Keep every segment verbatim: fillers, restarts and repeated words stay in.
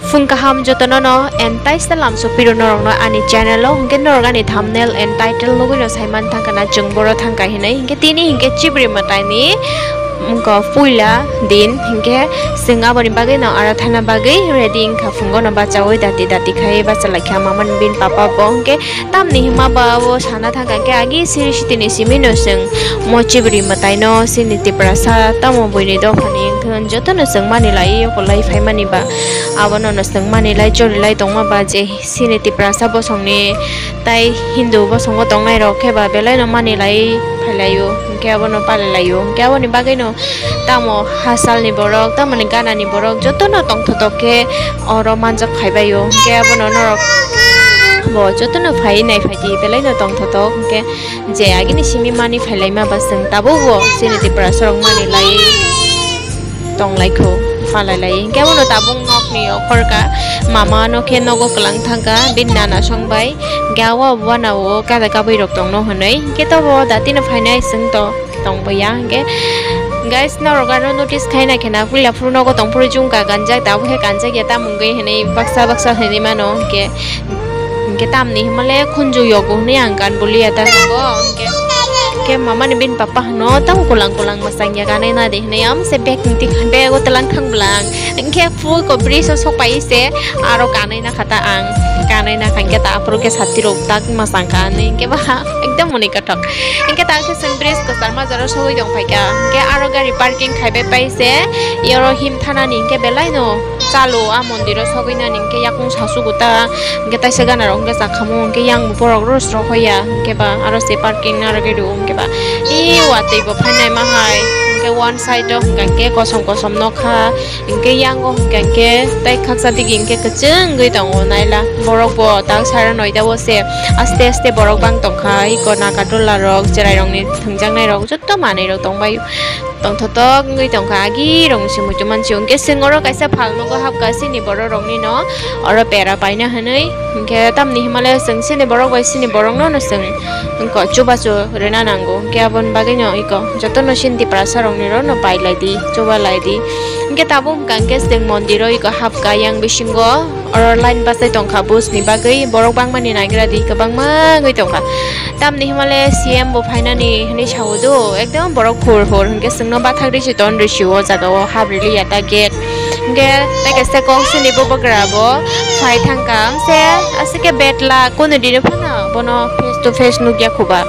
Phung kaham jotono no, and taisa lamso piro norokno ani channel o, hinkhe norok ani thumbnail and title nugwi no saiman thangkha na chwng boro thangkha hinwi, hinkhe tini hinkhe chibri mwtaini wngkha puila din, hinkhe chwng aboni bagwi no arathana bagwi ready wngkha, phungo no bachaui dati dati khai bachalaikha mamani bini papa bo, hinkhe tamni hima ba o sana thangkha hinkhe agi siri sitini simi no chwng mo chibri mwtaino chini Tiprasa tamo buini dophani wngthun jotono chwng mani lai yokolai phaimani ba abono no chwng mani lai chori lai tongma ba je chini Tiprasa bosongni tai Hindu bosongo tongnai rok khe ba belai no mani lai phailaio hinkhe abono palilaio hinkhe aboni bagwi no tamo hachal ni borok tamoni gana ni borok jotono tongthotok khe oro manjak phaibaio hinkhe abono norok bo jotono phai nai phaidi belai no tongthotok hinkhe je agini simi mani phailaima ba chwng tabukbo chini Tiprasa rok mani lai tonglaikho, palailai. Hinkhe abono tabuk nokni okhorka mama no khe nogo kwlang thangkha, bini nana songbai. Hinkhe awa bana o kada kabui rok tongno hwnwi. Hinkhe tobo datino phainai chwng to tongboya. Hinkhe guys, norok ano notice khaina khena puila phuru nogo tongphuru chwngkha kanjak, tabuk khe kanjak ya tamungwi hwnwi baksa baksa hwnwi mano. Hinkhe Hinkhe tamni himale khunju yogo hwnwi ang gan bulia ta nogo. Hinkhe, hinkhe mamani bini papa hwno tamo kulang kulang mwsang ya ganai na de hwnwi amse bag ni tik bag o twlang thang bwlang. Hinkhe phu ko bridge o sok pai se aro kanai na khata ang. Kanai na kha hinkhe ta aphuru khe sati rok tak mwsang kha hinwi hinkhe ba ekdom muni kothok. Hinkhe ta khe chwng bridge kwchar majaro sogwi tong phaikha. Hinkhe aro gari parking khaibai pai se yoro him thanani hinkhe belai no. Chalo a mondiro sogwi nani hinkhe yakung sasu gota hinkhe taisa gana rok hinkhe chakhamo hinkhe yang borok rosro rok hoya hinkhe ba aro se parking narwgwi rwo hinkhe ba e watwi bo phainai ma hai hinkhe one side o hinkhe kosom kosom nokha hinkhe yango hinkhe tai khaksa digi hinkhe kwchwng wngwi tongo naila borok bo tak sara noida o se aste aste borok bang tongkha eko nagadola rok cherai rokni thwngjaknai rok joto manwi rok tongbai. Tongthotok wngwi tongkha agi rokni se muitu mansi hinkhe chwng oro kaisa phalnogo hapkha chini borok rokni no oro pera paina hwnwi hinkhe tamni himale chwng chini borok bai chini borok no no chwng wngkha chubachu rwna nango hinkhe aboni bagwi no eko jotono chini Tiprasa rokni ro no pailai di chubalai di hinkhe tabuk hwnkha hinkhe chwng mondiro eko hapkha yang bisingo oro line bachai tongkha buj ni bagwi borok bangmani nagra di kwbangma wngwi tongkha. Tamni himale C M bo phainani hinwi sao do, ekdom borok hur hur hinkhe chwngno bathak risi ton risi o jaga o hap rili ya ta gate. Hinkhe tei kaisa kok sini bubagra bo phai thangkha, se aswk khe bad luck, kunu dino phano bono face to face nukya khuba.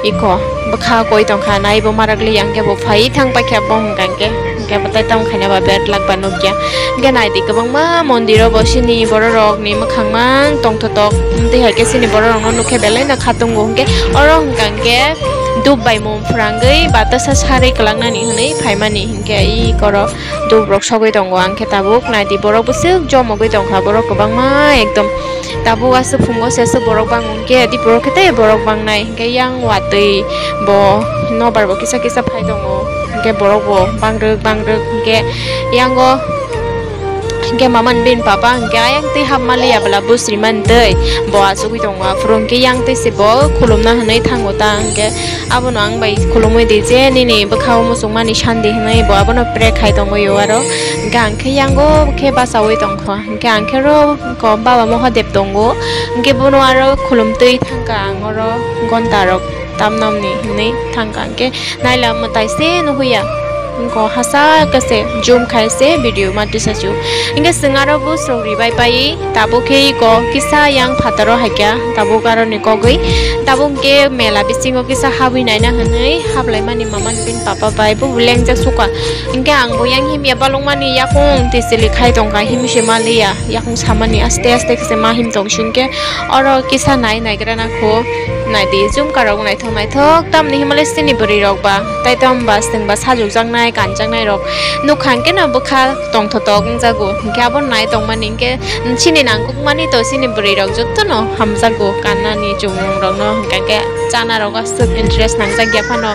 Iko bwkha koi tongkha, nai bo marak li ya hinkhe bo phai thang paikha bo hwnka hinkhe. Hinkhe bwtai tamo khaina ba bad luck ba nukya. Hinkhe naidi kwbangma mondiro bo sini bororokni mwkhang mang tongthotok. Amtwi hai khe sini bororokno nukhe belai no khatungo. Hinkhe oro hwnka hinkhe dup bai mung phwrangwi batasa sarwi kwlangnani hwnwi phaimani. Hinkhe i koro dup rok sogwi tongo. Ang khe tabuk naidi borok bwswk jomogwi tongkha. Borok kwbangma ekdom tabuk aswk phungo se aswk borok bango. Hinkhe di borok khe tei borok bangnai. Hinkhe yang watwi bo nobar bo kisa kisa phai tongo. Hinkhe borok bo bangrwk bangrwk hinkhe yango hinkhe mama ni bini papa hinkhe ayang twi hapma liya bwla bwsri mani twi bo achugwi tongo aphuru hinkhe yang twi se bo khulumna hinwi thango ta hinkhe abono ang bai khulumwi di je nini bwkha o muchungmani sandi hinwi bo abono pray khai tongwi o aro hinkhe ang khe yango khe bachaui tongkha hinkhe ang khe oro baba Mahadev tongo hinkhe bono aro khulumtwi thangkha ang oro gonta rok. Tamnamni hinwi thangkha hinkhe naila mwtai se nuhuya. Wngkha hasa khe se zoom khai se video ma tisa su. Hinkhe chwng aro bwswk ribai pai tabuk khe iko kisa yang phataro haikha tabuk aroni kogwi. Tabuk hinkhe mela bisingo kisa habwi naina hinwi hablaimani mama ni bini papa bai bo lengjak sukha. Hinkhe ang bo yang himya balukmani yakung tisili khai tongkha himse maliya yakung samani aste aste khe se ma him tongsi hinkhe. Oro kisa nai naigra na kho, naidi jumka rok naithok naithok tamni himale sini bwrwi rok ba tai tamo ba chwng ba sajwk jaknai kanjaknai rok nukha hinkhe no bwkha tongthotok wngjago hinkhe abo nai tongmani hinkhe chini nangkukmani to chini bwrwi rok jotono hamjago kannani chumung rokno hinkhe chana rok aswk interest nangjak ya phano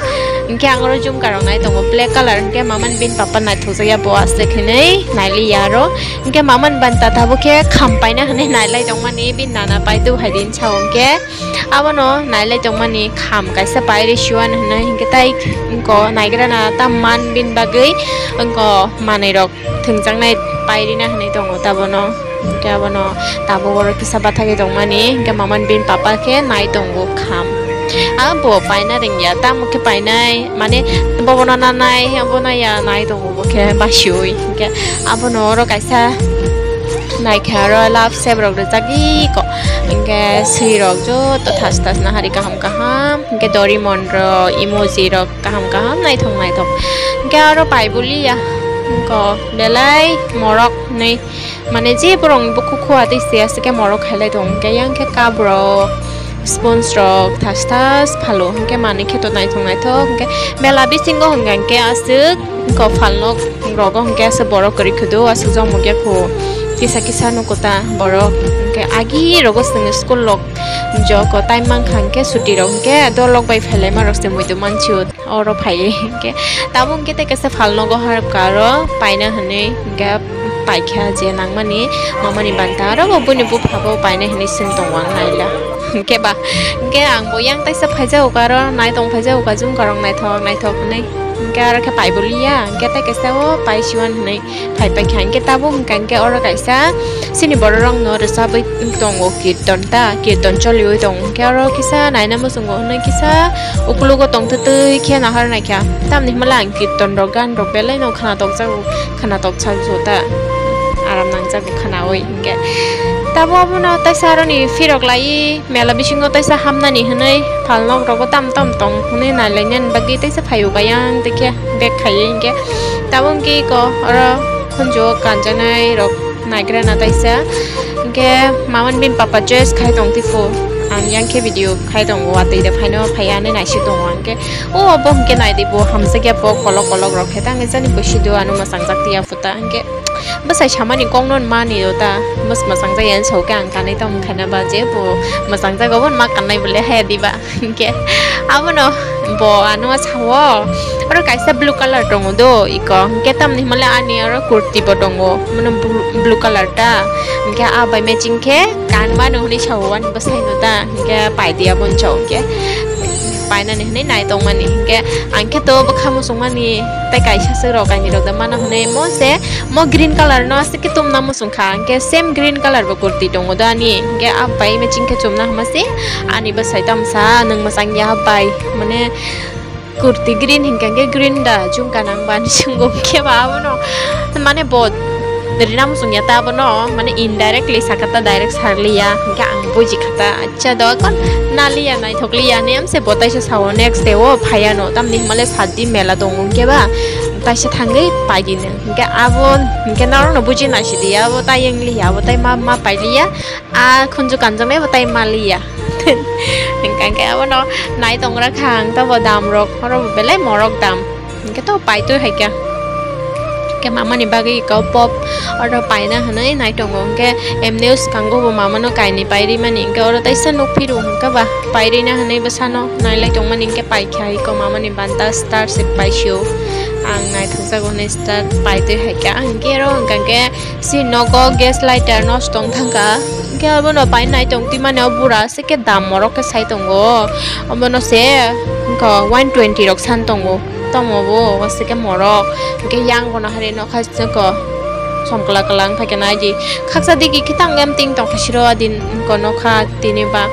hinkhe ang oro jumka rok nai tongo black colour hinkhe mamani bini papa naithokjak ya bo aswk hinwi nailiya aro. Hinkhe mamani banta tabuk khe kham paina hinwi nailai tongmani bini nana pai tu hai din sao hinkhe abono nailai tongmani kham kaisa pai ri siwan hinwi hinkhe tai wngko naigra na tam man bini bagwi wngko manwi rok thwngjaknai pairina hinwi tongo tabono. Hwnkhe abono tabuk oro kisa bathagwi tongmani, hwnkhe mamani bini papa khe nai tongo kham. Abo paina rwngya, tamo khe painai, mane bobono nanai, abono ya nai tongo bo khe basiui. Hwnkhe abono oro kaisa naikha aro love shape rok rijak iko. Hwnkhe swi rok joto thas thas nahari kaham kaham. Hwnkhe Doraemon rok, emoji rok kaham kaham naithok naithok. Hwnkhe aro pai boliya. Hwnkhe belai morok hinwi mane je borok ni bukhuk khua tei se aswk khe morok khailai tongo. Hwnkhe yang khe cup rok, spoons rok thas thas phalo. Hwnkhe manwi khe to naithok naithok. Hwnkhe mela bisingo hwnkha hwnkhe aswk hwnkhe phalnok rogo hwnkhe aswk borok kwrwi khudu aswk jokmung ya kho kisa kisa nugo ta borok. Hwnkhe agi rogo chwng school rok joko time mankha hwnkhe suti rok hwnkhe dolok bai phailaima rok se muitu mansiyo. Oro phaiwi hwnkhe tabuk hwnkhe tei kaisa phalnogo harapkha aro paina hinwi hwnkhe paikha je nangmani mamani banta aro bo buini bupha bo paina hinwi seng tongo ang naila hwnkhe ba hwnkhe ang bo yang taisa phaijago aro naitong phaijago jumkarok naithok naithok hinwi hwnkhe aro khe pai boliya hwnkhe tei kaisa o pai siwan hinwi phai paikha hwnkhe tabuk hwnkha hwnkhe oro kaisa chini bororokno rwchabwi tongo kirton ta kirton choliwi tongo hwnkhe oro kisa naina muchungo hwnwi kisa ukulugo tongtwtwi khe nahar naikha tamni hwnba ang kirton rok gan rok belai no khwnatok jago khwnatok sak jota aram nangjago khwnawi hwnkhe tabuk abono taisa aroni phirok lai. Mela bisingo taisa hamnani hinwi phalnok rogo tam tam tong hinwi nailainani bagwi taisa phaio kayang tei khe bag khaiwi hinkhe tabuk hwnkhe eko oro khunjuo kanjaknai rok naigrana taisa hinkhe mamani bini papa choice khai tong tiko ang yang khe video khai tongo watwi de phaino phaiya hinwi naisik tongo hinkhe o obo hinkhe naidi bo hamjakya bo kolok kolok rok khe tangwi jani bwswi do ano mwchangjakya puta hinkhe. Bwsai samani kokno mani o ta, bwsma changjak ya, ang sao khe ang kanwi tong khaina ba, je bo mwchang jago, bo ma kannai bole haya diba. Hinkhe abono bo ano sao, oro kaisa blue colour tongo do, iko, hinkhe tamni hwnle ani oro kurti bo tongo, mano blue, blue colour ta, hinkhe a bai matching khe kan mano hwnwi sao ani bwsai no ta, hinkhe pai di aboni sao hinkhe. Painani hwnwi nai tongmani, hinkhe ang khe to bwkha muchungmani, tei kaisa swk rok kainwi rok da mano hwnwi mo se. Mo green colour no aswk khe tumna muchung kha, hinkhe same green colour bo kurti tongo do ani, hinkhe ah bai matching khe chumna hwnma se ani bwsai tamsa nwng mwchang ya bai, mane kurti green hinkha hinkhe green da chumka nang ba ani chwng bo hinkhe ba abono mane bo rina muchung ya ta abono mane indirectly saka ta direct sarli ya, hinkhe ang buji kha ta. Cha do kon naliya naithokliya hinwi amse bo taisa sao next day o phaiya no tamni hwnmale satdi mela tongo hinkhe ba taisa thangwi paidi no hinkhe abo hinkhe norokno buji naisidi abo tai wngliya abo tai ma ma pailiya a khunju kanjaknai bo tai maliya hinkhe hinkhe abono nai tongra kha ang tabo dam rok oro bo belai morok dam. Hinkhe to paitwi hai khe. Hinkhe mamani bagwi iko pop oro paina hwnwi nai tongo. Hinkhe M news kango bo mamano kainwi pairi mani. Hinkhe oro taisa nuk phiru hinkhe ba pairina hwnwi bwsano nailai tongmani hinkhe paikha iko mamani banta star se paisio. Ang naithokjago hwnwi star paitwi hai khe. Ang hinkhe oro hwnkha hinkhe si nogo gas lighter nosto wng thangkha. Hinkhe abono pai nai tongtwi mani o bura se. Khe dam morok khe sai tongo, omono se wngkha one twenty rok san tongo, tamo bo omo se khe morok, hwnkhe yang bono hari nokha se wngkha som kwla kwla wngkha khe naidi khaksa digi khe tang emting tongkha siro adin wngkha nokha tini ba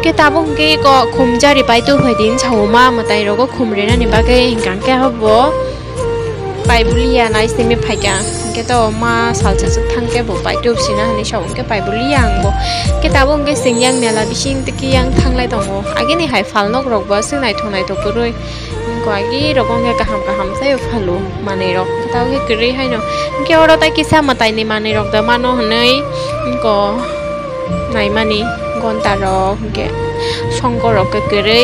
khe tabuk hwnkhe eko khum jari pai tongphai di wngsa o ma mwtai rogo khum rinani bagwi hwnkha khe abo. Pai bulia nai simi phaikha, hwnkhe to ma salsa swk thangkhe bo pai tubsina hinwi sa, hwnkhe pai bulia ang bo. Hwnkhe tabuk hwnkhe chwng yang mela bising tiki yang thanglai tongo. Agini hai phalnok rok bo aswk naithok naithok kwrwi. Hwnkhe agi rok hwnkhe kaham kaham tei phalo manwi rok. Hwnkhe tabuk hwnkhe kwrwi haino. Hwnkhe oro tai kisa mwtaini manwi rok da mano hinwi. Hwnkhe. Naimani gonta rok hwnkhe songkor rok khe kwrwi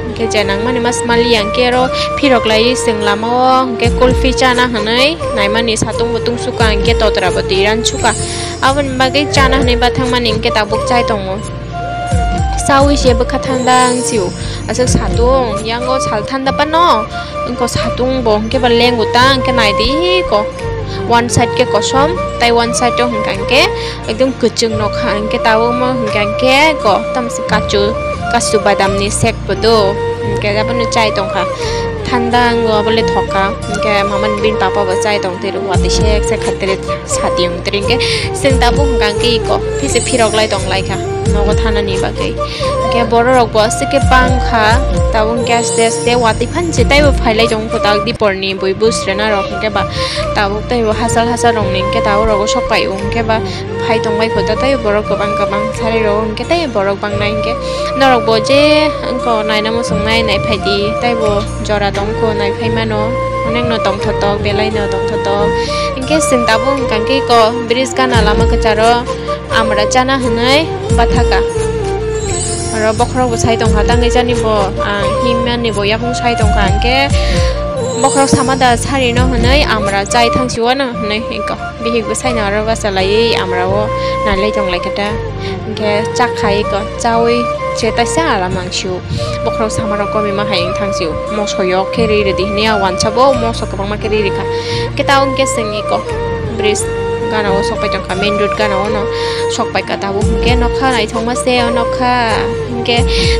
hwnkhe je nangmani ma swmaliya hwnkhe oro phirok laiwi chwng lama o hwnkhe kulfi chana hwnwi naimani satung butung suka hwnkhe totra bo twi ran suka aboni bagwi chana hwnwi bathang mani hwnkhe tabuk chai tongo chaui se bwkha thanda wngsio aswk satung yango sal thanda phano wngkha satung bo hwnkhe ba lengo ta hwnkhe naidi ko. One side khe kosom, tai one side o hwnkha hwnkhe ekdom kwchwng nokha, hwnkhe tabukmo hwnkha hwnkhe ko tamsi kachu, kachu badamni shake bo do, hwnkhe abono chai tongkha. thanda wngo, abole thoka. Hinkhe mama ni bini papa bo chai tong twi rw, watwi sek sek khaitwi satiyung twi hinkhe chwng tabuk hwnkha hinkhe iko phisa phirok lai tong lai kha nogo thanani bagwi. Hinkhe bororok bo aswk khe bang kha, tabuk hinkhe aste aste watwi phan je taibo phai lai tongo kwtal diporni bui bwsrena rok hinkhe ba tabuk taibo hachal hachal rokni hinkhe tabuk rogo sok pai o hinkhe ba phai tongbai kho ta, tei borok kwbang kwbang sari rok hinkhe tei borok bangnai hinkhe norok bo je wngkha naina muchungnai nai phaidi, tei bo jora tongkho nai phai mano, onek no tongthotok belai no tongthotok. Hinkhe chwng tabuk hwnkha khe iko bridge gana lama kwcharo amra chana hwnwi bathaka. Oro bokhorok bo sai tongkha, tangwi jani bo ang himya ni bo yakung sai tongkha, hinkhe bokhorok sama da sari no hwnwi amra chai thang si uano hwnwi iko. Bihik bwsaino aro bachalaiwi amrao nailai tonglaikha ta. Hinkhe chak khai iko, chaui se taisa aram ang sio. Bokhorok samarok komi ma hai wng thang sio. Moso yok khe ri rwdi hwnwi a wansa bo moso kwbangma khe ri rwkha. Hinkhe ta hinkhe chwng iko bridge gana o sokpai tongkha, main road gana o no sokpaikha tabuk hinkhe nokha naithokma se o nokha. Hinkhe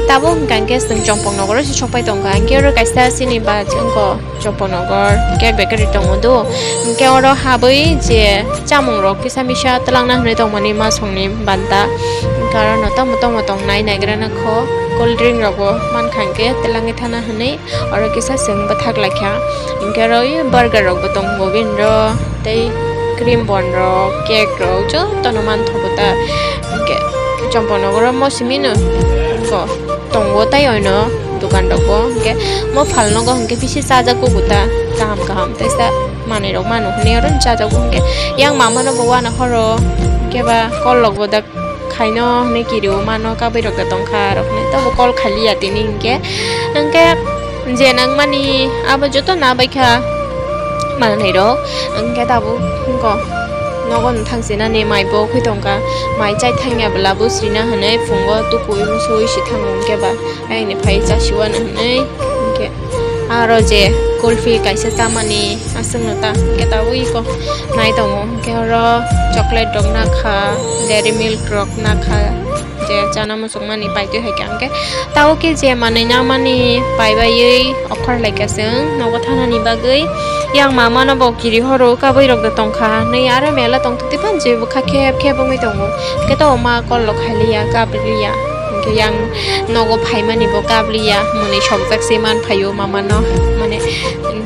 tabuk hinkha hinkhe chwng Chompong nogoro se sokpai tongkha. Hinkhe oro kaisa chini bus wngkha. Chompong nogor cake bakery tongo do, hinkhe oro habwi je chamung rok kisa misa twlangna hwnwi tongmani masongni banta, hinkhe aro no tamo tamo tongnai naigrana kho, cold drink rok bo mankha hinkhe twlangwi thana hwnwi oro kisa chwng bwthak laikha. Hinkhe oro burger rok bo tongo bini ro tei cream bun rok cake rok jotono manthogo ta, hinkhe Chompong nogoro mo simi no ko. Tongo tei oino dukan rok bo, hinkhe mo phalnogo hinkhe bishi chajago bo ta, kaham kaham teisa manwi rok mano hwnwi oro chajago, hinkhe yang mama no bo uanw horo hinkhe ba kol rok bo da khaino hwnwi kirio mano, kabwi rok da tongkha rok hwnwi tobo kol khaliya tini hinkhe, hinkhe je nangmani abo joto nabaikha manwi rok, hinkhe tabuk wngkha nogo no thangsinani mai bo khwi tongkha, mai chai thangya bwla bo srina hwnwi phungo tukui musui si thango hinkhe ba. Aini phai chasiwano hwnwi hinkhe aro je kulfi kaisa chamani aswkno ta hinkhe tabuk iko nai tongo, hinkhe oro chocolate rok nakha, dairy milk rok nakha, je chana muchungmani paitwi hai khe hinkhe tabuk khe je manwi nangmani paibaiwi okhor laikha chwng nogo thanani bagwi. Yang mama no bo kiri horo kabwi rok da tongkha hinwi aro mela tongthok tei phano je bwkha khep khep wngwi tongo, hinkhe tabuk ma kol rok khailiya kabriliya. Hinkhe yang nogo phaimani bo kabliya, mwnwi sokjak se man phaio mama no, mane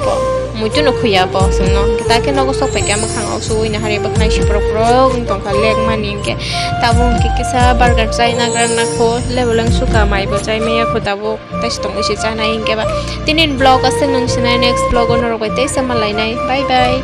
bo muitu no khuya bo chwngno. Hinkhe ta khe nogo sok pai khe mwkhang ok suwi nahari bwkhnai siprok prok wng tongkha lekmani. Hinkhe tabuk hinkhe kisa burger chai nagra nakho, leboleng suka mai bo chai maya kho tabuk, tei se tongwi se chanai hinkhe ba. Tini ni vlog aswk nung sinai, next vlog o norok bai teisa malainai, bye bye.